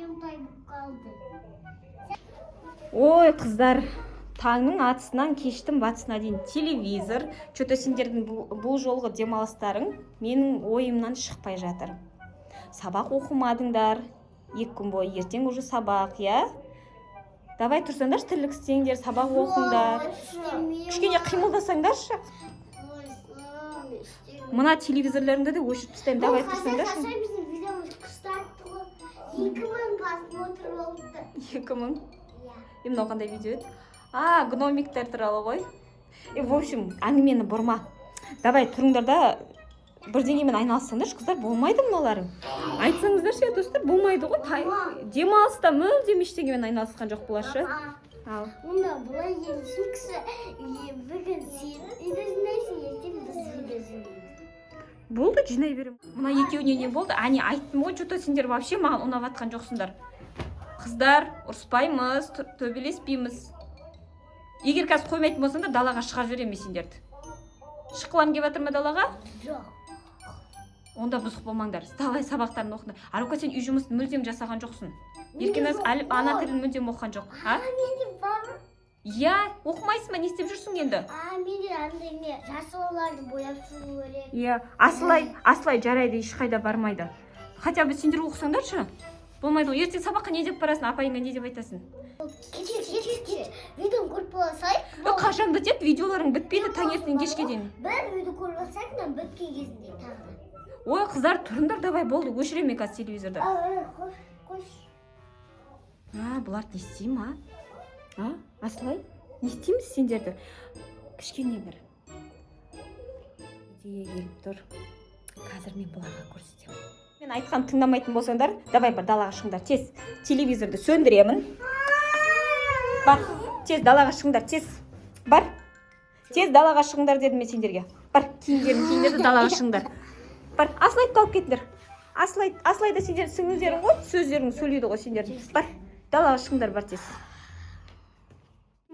Кішкентай болып қалды. Ой, қыздар, таңның атысынан кештің батысына дейін телевизор. Че-то сендердің бұл жолғы демалыстарың менің ойымнан шықпай жатыр. Сабақ оқымадыңдар 2 күн бойы, ертең уже сабақ, иә? Давай тұрсаңдаршы, тірлік істеңдер, сабақ оқыңдар. Кішкене қимылдасаңдаршы. Мына телевизорларыңды да өшіріп тастаймын. Давай, тұрсаңдаршы. Қазір біздің видеомыз күшті атты ғой. 2000 просмотр болыпты. 2000? Иә. Е, мынау қандай видео еді? А, гномиктер туралы ғой. Е, в общем, әңгімені бұрма. Давай, тұрыңдар да бірдеңемен айналыссаңдаршы, қыздар, болмайды мыналарың. Айтсаңыздаршы, е, достар, болмайды ғой. Демалыста мүлдем ештеңемен айналысқан жоқ бұлар ше. Мама, Ал. Онда былай келсін кісі, бүгін сен үйде жинайсың, ертең біз үйде жинаймыз. Болды, жинай беремін. Мына екеуіне не болды? Әне, айттым ғой, че-то сендер вообще маған ұнап жатқан жоқсыңдар. Қыздар, ұрыспаймыз, төбелеспейміз. Егер қазір қоймайтын болсаңдар, далаға шығарып жіберемін мен сендерді. Шыққыларың келіп жатыр ма далаға? Жоқ. Онда бұзық болмаңдар. Давай, сабақтарын оқыңдар. Арука, сен үй жұмысын мүлдем жасаған жоқсың. Еркеназ әлі ана тілін мүлдем оқыған жоқ. А? А, менде бар. Иә, оқымайсың ба, не істеп жүрсің енді? А, менде андай не, жасыларды бояп шығу керек. Иә, Асылай, Асылай жарайды, ешқайда бармайды. Хотя бы сендер оқысаңдаршы. Болмайды ғой. Ертең сабаққа не деп барасың, апайыңа не деп айтасың? Кеше, кеше, кеше видеоны көріп бола салайық. Е, қашан бітеді? Видеоларың бітпейді таңертеңнен кешке дейін. Бір видео көріп алсақ, мына біткен кезінде тағы да. Ой, қыздар, тұрыңдар, давай, болды, өшіремін мен қазір телевизорды. А, қош, қош. А, бұлар не істеймін, а? А, Асылай, не істейміз сендерді? Кішкене бір идея келіп тұр. Қазір мен бұларға көрсетемін. Мен айтқан тыңдамайтын болсаңдар, давай, бар, далаға шығыңдар, тез. Телевизорды сөндіремін. Бар, тез далаға шығыңдар, тез. Бар. Тез далаға шығыңдар дедім мен сендерге. Бар, киімдерін киіңдер де далаға шығыңдар. Бар, Асылайды алып кетіңдер. Асылай, Асылай да сендердің сіңлілерің ғой, сөздерің сөйлейді ғой сендердің. Бар, далаға шығыңдар, бар тез.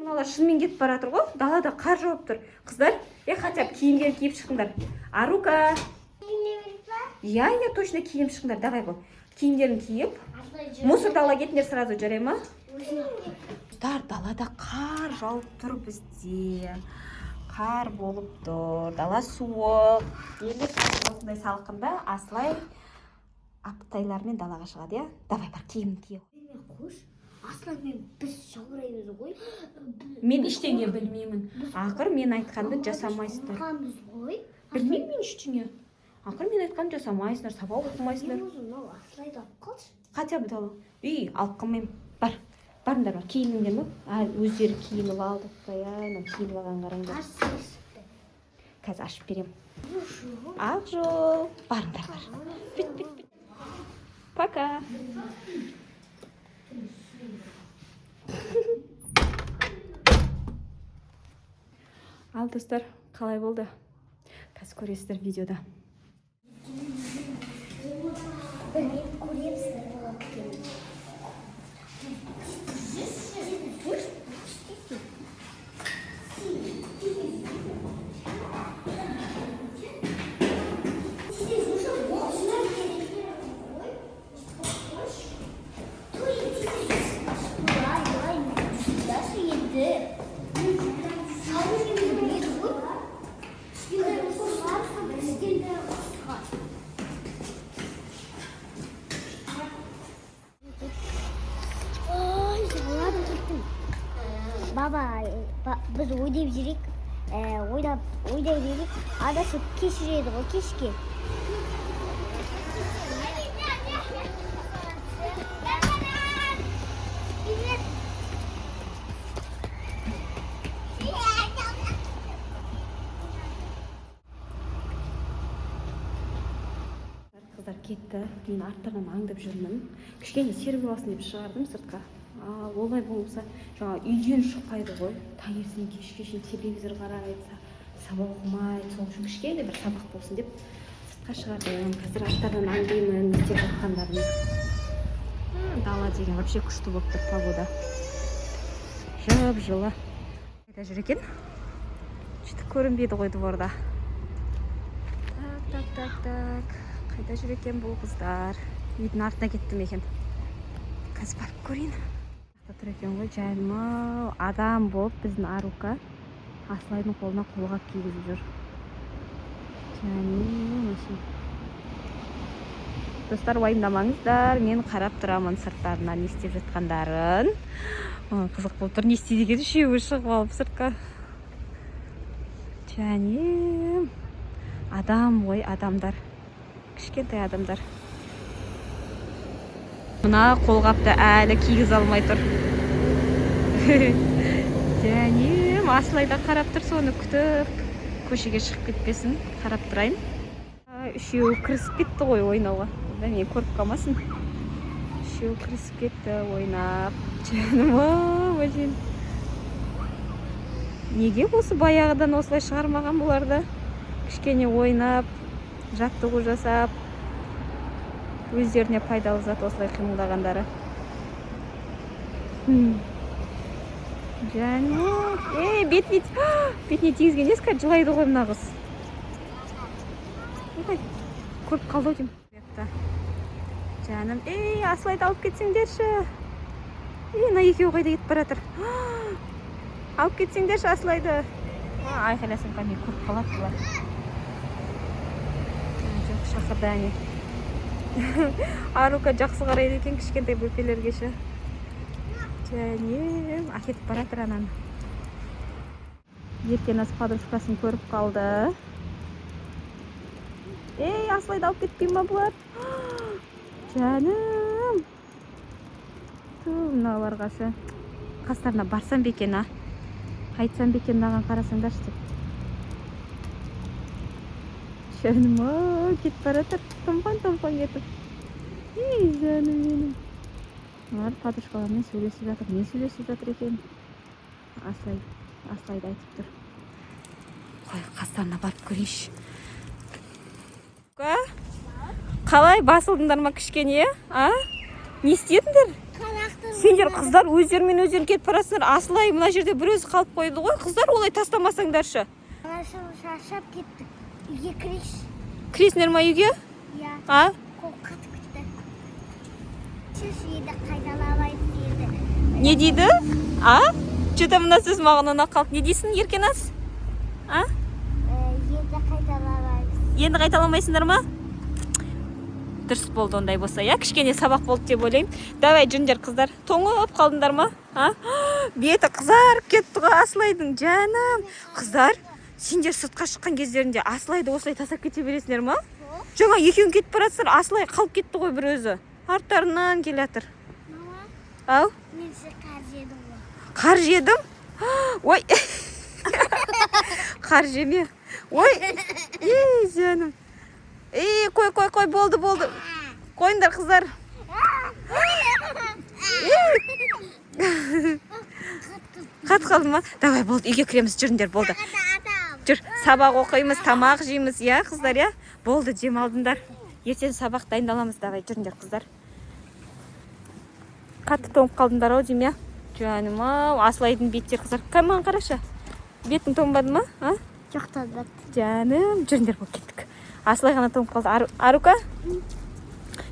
Мыналар шынымен кетіп бара жатыр ғой, далада қар жауып тұр. Қыздар, е, хотя бы киімдерін киіп шығыңдар. Арука, Киіне беріп па? иә, иә, точно киініп шығыңдар. Давай, бол. Киімдерін киіп, Асылай жүр. мусорды ала кетіңдер сразу, жарай ма? Өзің алып кет. Достар, далада қар жауып тұр бізде. Қар болып тұр, дала суық. Енді қазір осындай салқында Асылай аптайлармен далаға шығады, иә? Давай, бар, киімін ки. Мен қош. Асылаймен біз жаураймыз ғой. Мен ештеңе білмеймін. Ақыр мен айтқанды жасамайсыңдар. Қорқамыз ғой. Білмеймін мен ештеңе. Ақыр мен айтқанды жасамайсыңдар, сабақ оқымайсыңдар. Мен өзім мынау Асылайды алып қалшы. Хотя бы дала. Үй, алып қалмаймын. Бар. Барыңдар, бар. Киініңдер ме? А, өздері киініп алды. Құдай, мынау киініп алған, қараңдар. Аш есікті. Қазір ашып беремін. Ақ жол. Барыңдар, бар. Бүт, бүт, бүт. Пока. Ал, достар, қалай болды? Қазір көресіздер видеода. Білмеймін, көреміз не болады екенін. Кішкентай. Ой, жылап кеттім. Баба, біз ойнап жүрейік. Ойнап, ойнай берейік. Адасып кешіреді ғой кешке. Қыздар кетті, мен арттарынан аңдып жүрмін. Кішкене серуендеп алсын деп шығардым сыртқа. А, олай болмаса жаңа үйден шықпайды ғой, таңертеңнен кешке шейін телевизор қарайды, сабақ оқымайды. Сол үшін кішкене бір сабақ болсын деп сыртқа шығардым. Қазір арттарынан аңдимын не істеп жатқандарын. Дала деген вообще күшті болып тұр, погода жып жылы. Қайда жүр екен? Что-то көрінбейді ғой дворда. Так, так, так, так, қайда жүр екен бұл қыздар? Үйдің артына кетті ме екен? Қазір барып көрейін. Жақта тұр екен ғой, жаным ау, адам болып біздің Арука Асылайдың қолына қолғап кигізіп жүр. Жаным, вообще. Достар, уайымдамаңыздар, мен қарап тұрамын сырттарынан не істеп жатқандарын. Маған қызық болып тұр, не істейді екен үшеуі шығып алып сыртқа. Жаным, адам ғой, адамдар, кішкентай адамдар. Мына қолғапты әлі кигізе алмай тұр. Жаным, Асылай да қарап тұр, соны күтіп, көшеге шығып кетпесін, қарап тұрайын. Үшеуі кірісіп кетті ғой ойнауға да, мені көріп қалмасын. Үшеуі кірісіп кетті ойнап. Жаным ау, вообще. Неге осы баяғыдан осылай шығармаған бұларды? Кішкене ойнап, жаттығу жасап, өздеріне пайдалы зат осылай қимылдағандары. Жаным, ей, бетіне тигізген несі? Қазір жылайды ғой мына қыз. Ой, көріп қалды ау деймін. Бұяқта. Жаным, ей, Асылайды алып кетсеңдерші. Ей, мына екеуі қайда кетіп бара жатыр? Алып кетсеңдерші Асылайды. Айқайласам, кәдімгі көріп қалады бұлар. Жоқ, шақырды, әне. Арука жақсы қарайды екен кішкентай бөпелерге ше. Жаным, әкетіп бара жатыр ананы. Еркеназ подружкасын көріп қалды. Ей, Асылайды алып кетпей ма бұлар? Жаным. Ту, мыналарға ше. Қастарына барсам ба екен, а? Айтсам ба екен, мынаған қарасаңдаршы деп. Жаным ау, кетіп бара жатыр. Томпаң томпаң етіп. Ей, жаным менің. Олар подружкаларымен сөйлесіп жатыр. Не сөйлесіп жатыр екен? Асылай, Асылайды айтып тұр. Қой, қастарына барып көрейінші. Ка? Қалай, басылдыңдар ма кішкене, а? Не істедіңдер? Сендер, қыздар, өздерімен өздерің кетіп барасыңдар. Асылай мына жерде бір өзі қалып қойды ғой. Қыздар, олай тастамасаңдаршы. Шаршап кеттік. Үйге кірейікші. Кіресіңдер ма үйге? Иә. А? Қол қатып кетті. Шеш, енді қайталамайды деді. Не дейді? А? Че-то мына сөз маған ұнап қалды. Не дейсің, Еркеназ? А? Енді қайталамаймыз. Енді қайталамайсыңдар ма? Дұрыс болды ондай болса, иә? Кішкене сабақ болды деп ойлаймын. Давай, жүріңдер, қыздар. Тоңып қалдыңдар ма? А? Беті қызарып кетті ғой Асылайдың, жаным. Қыздар, сендер сыртқа шыққан кездерінде Асылайды осылай тастап кете бересіңдер ма? Жаңа екеуің кетіп бара жатсыңдар, Асылай қалып кетті ғой бір өзі. Арттарынан келе жатыр. Мама, Ау, мен сіз қар жедім ғой. Қар жедім. Ой. Қар жеме. Ой. Ей, жаным. Ей, қой, қой, қой, болды, болды. Қойыңдар, қыздар. Қатты. Қатып қалды ма? Давай, болды, үйге кіреміз, жүріңдер, болды. Адам. Жүр, сабақ оқимыз, тамақ жейміз, иә, қыздар, иә? Болды, демалдыңдар. Ертең сабақ дайындаламыз, давай, жүріңдер, қыздар. Қатты тоңып қалдыңдар ау деймін, иә? Жаным ау, Асылайдың беттері қызарып. Кәне, маған қарашы. Бетің тоңбады ма? А? Жоқ, тоңбады. Жаным, жүріңдер, болып кеттік. Асылай ғана тоңып қалды. Арука?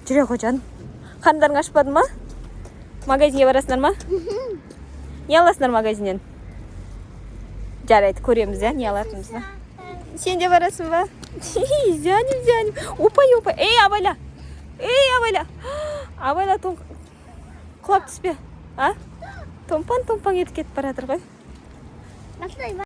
Жүре ғой, жаным. Қарындарың ашпады ма? Магазинге барасыңдар ма? Не аласыңдар магазиннен? Жарайды, көреміз, иә, не алатынымызды. Сен де барасың ба? Жаным, жаным. Опай, опай. Ей, абайла. Ей, абайла. Абайла, тоң құлап түспе. А? Томпаң томпаң етіп кетіп бара жатыр ғой. Асылай.